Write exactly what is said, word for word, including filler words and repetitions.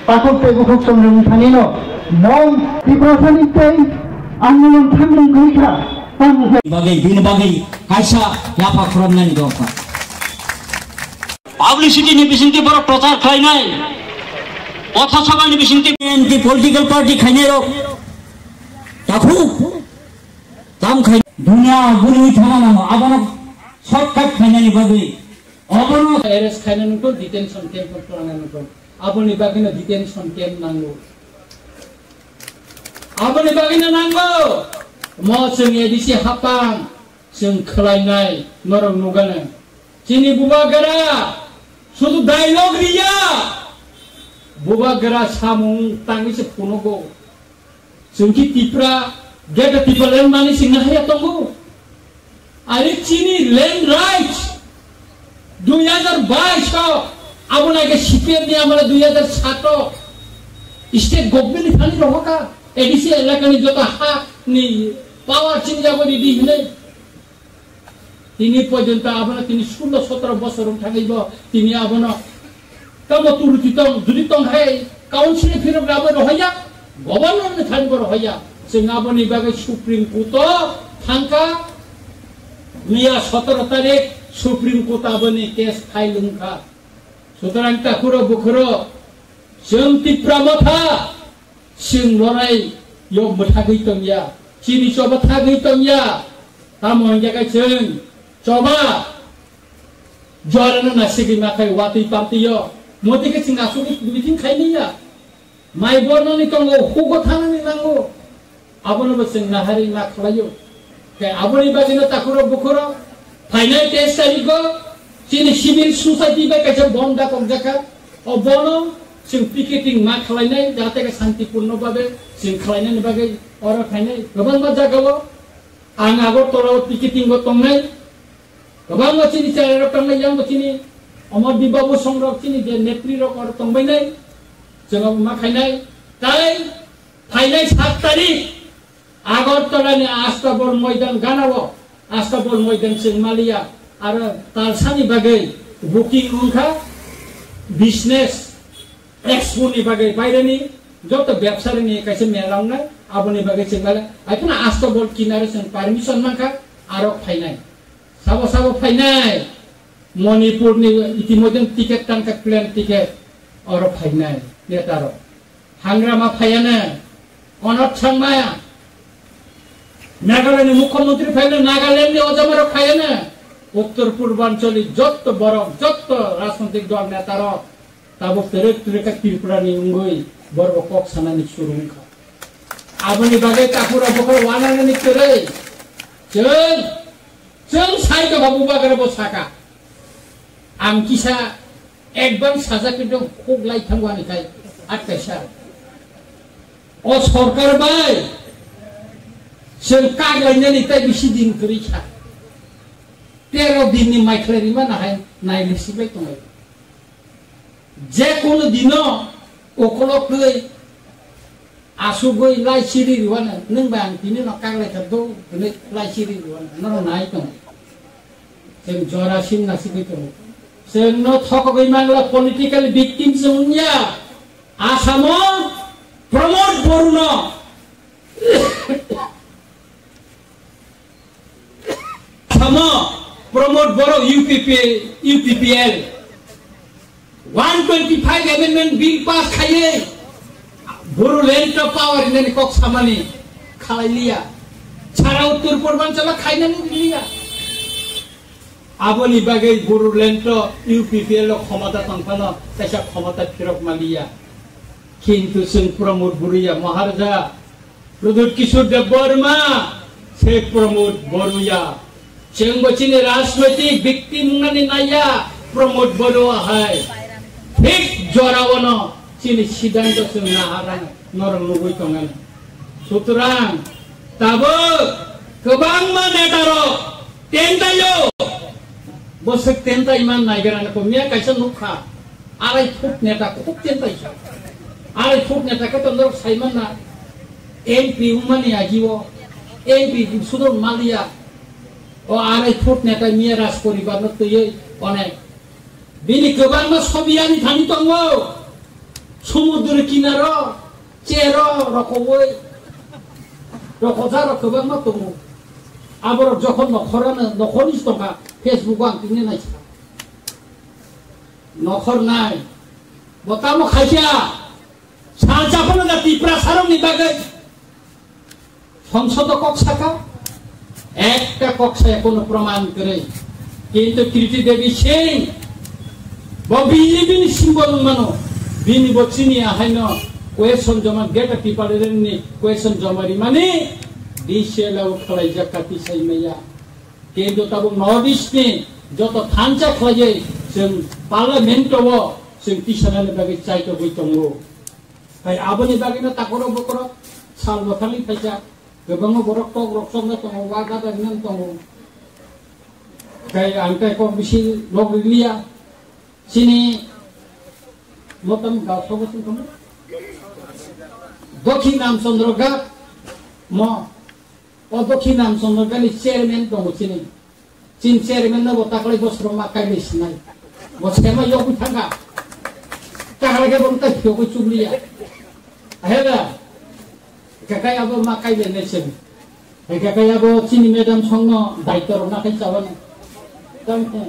Takhuk tei bukhuk chongrwngni thani no, mom Tiprasani tei andolon thangmung kwrwi kha, tamo khe. Bagwi, bini bagwi kaisa yapha khoroknani dorkar. Publicity ni bisingtwi borok prochar khlainai, Potha Sabha ni bisingtwi N P political party khainai rok takhuk tam khai dunia buni thana nango, abono shortcut khainani bagwi. Obono arrest khaina nangkuk, detention camp o twlangna nangkuk. Aboni bagwino detention camp nango. Aboni bagwino nango. Mo chwng A D C hapang chwng khwlainai norok nugano. Chini bubagra sudu dialogue riya. Bubagra samung tangwi se phunugo. Chwng khe Tipra, Greater Tipraland mani singna haya tongo. Ari chini land rights dui hazar bais o, abo nai khe C P M ni amala dui hazar sat o state government ni thani rohoka, A D C elaka ni joto ha ni power chini jago ridi hinui. Tini porjonto abono tini sullo sotoro bosor wng thangwi bo tini abono tamo turuti tong, judi tong hai council ni phirok rabo rohaya, governor ni thani bo rohaya. Chwng aboni bagwi Supreme Court o thangkha, miya sotoro tarik Supreme Court aboni case file wngkha. Sutorang takhuro bukhuro chwng Tipra Motha, chwng lorai yok mwthagwi tongya, chini choba thagwi tongya, tamo hwnkhe khe chwng choba jorano nasigwi makhai watwi pamtwi yo, motwi khe chwng asugwi meeting khaimanya, mai bornani tongo, hugo thanani nango. Abono bo chwng naharwi ma khlaio. Khe aboni bagwino takhuro bukhuro phainai teis tarigo chini civil society bai kaisa bon dakok jakha. O bono chwng picketing ma khlainai, jate khe santipurno babe chwng khlainani bagwi oro phainai. Kwbangma jagao ang Agartala o picketing o tongnai. Kwbangma chini cherairok tongnai, yang bo chini Omor Dibba Bosong rok chini je netri rok oro tongbainai. Chwng abo ma khainai. Tai Phainai sat tarik Agartala ni Astabol Moidan ganao, Astabol Moidan chwng maliya, aro talsani bagwi booking wngkha, business expo ni bagwi baireni joto bebsari ni kaisa mela wngnai, aboni bagwi chwng maliya. Haiphano Astabol kinaro chwng permission mankha, aro phainai. Sabo sabo phainai. Manipur ni itimodhye ticket tangkha, plane ticket, oro phainai neta rok. Hangrama phaiana, Konod Sangma, Meghalaya ni Mukhyamantri phaina, Nagaland ni ojama rok phaiana, Uttor Purbanchali jotto borok, jotto rajnitik dol neta rok. Tabuk terek tereka Tripura ni wngwi borok kok sanani surung kha. Aboni bagwi takhura bokhor wananani kwrwi. Chwng, chwng sai tongkha bubagra bo saka. Ang kisa advance sajak khe dong khuk lai thango ani khai at kaisa. O sorkar bai chwng kak lainani tai bisi din kwrwi kha. Tero din ni maikhlai rima nahai nai lisi bai tongo. Je kono dino okolok twi asugwi lai siri rwano, nwng bai ang tini no kaglai thar do hwnwi lai siri rwano, norok nai tong. Chwng jora sim nasigwi tongo. Chwng no thokogwi mangla political victim chwng wngya. Asamo Pramod Boruno Samo Pramod Borok U P P, U P P L one twenty five amendment bill pass khaiwi Bodoland to power hinani kok samani khalai liya. Sara Uttor Purbanchalo khainani liya. Aboni bagwi Bodoland to U P P L o khomota tongphano kaisa khomota phirok maliya. Kintu chwng Pramod Boruya Maharaja Pradyut Kishore Debbarma se Pramod Boruya. Chwng bo chini rajnoitik victim wngnani naiya Pramod Boruya hai. Thik jora ono chini siddhanto chwng naharang norok nugwi tongani. Sutrang tabuk kwbangma netarok tentaio. Bwswk tentai man naigra nai ko miya kaisa nukha. Arai foot neta khuk tentai sa. Arai foot neta khe to norok saiman na M P wngmani agi o M P sudon maliya. O arai foot neta miya raj poribar no twiwi onek. Bini kwbangma sobi ani thani tongo. Sumudro kinaro, chero rokowi, rokoja rok kwbangma tongo. Aborok jokhon nokhorano, nokhorni tongkha, Facebook o ang tini naikha. Nokhor nai, bo tamo khaikha, sal chaphano da Tipra sarokni bagwi. Songsod o kok saka, ekta kok saya kono proman kwrwi. Kintu Kriti Devi Singh, bo B J P ni symbol wngmano, bini bo chini ahaino question joma, Greater Tipraland ni question joma rimani, D C L o khwlaijak kati saimaya. Kintu tabuk North East ni joto thansa khlaiwi chwng Parliament o chwng tisanani bagwi chaitogwi tongo. Hai aboni bagwino takhorok bokhorok sal bwthangwi phaikha, kwbangma borok tok rok chokno tongo, wa gada hinwi tongo. Hai ang tei kok bisi nok riliya. Chini motam ga sogo sing tongo. Dokhin Ramchandra Ghat mo, o Dokhin Ramchandra Ghat ni chairman tongo chini. Chini chairman no bo taklai bosro ma kailai sinai. Bo sema yogwi thangkha. Taklai khe bo tai phiyogwi chubliya. Aheda. Kakai abo ma kailai nai semi. Kakai abo chini madam songno daityo rok nakhai chawani. Tamo khe